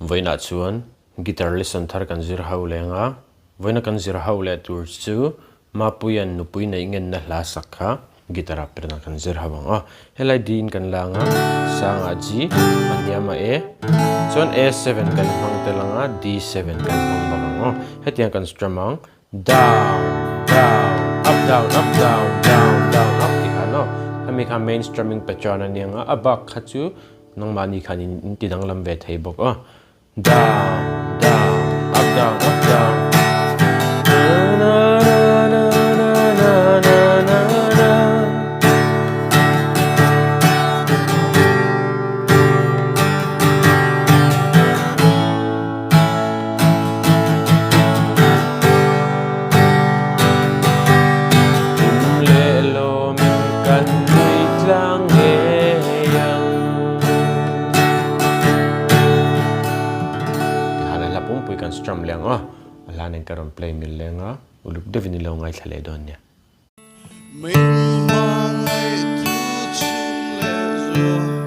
Vawiinah chuan guitar lesson thar kan zir ho leng a, vawiina kan zir ho leh tur chu Mapuia'n nupui neih ngenna hla sak kha guitar ah perna kan zir ho ang a. Helai D in kan la ang a, sangah G, a hniamah A, chuan A7 kan hmang tel ang a, D7 kan hmang bawk ang aw. Hetiang kan strum ang, down, down, up, down, up, down, down, down, up tih khan aw. Khami kha main strumming pattern a ni ang a, a bak kha chu nangmahni khan in ti danglam ve thei bawk aw. Down, down, up, down, up, down. Na na na na na na na na na. Hlim leh lawmin kan nui tlang ngei ang. Tihan a hla pumpui kan strum leng a, a hla nen ka rawn play mil leng a, uluk deuhin i lo ngaithla leh dawn nia. Min hmangaih thu chhung leh zual.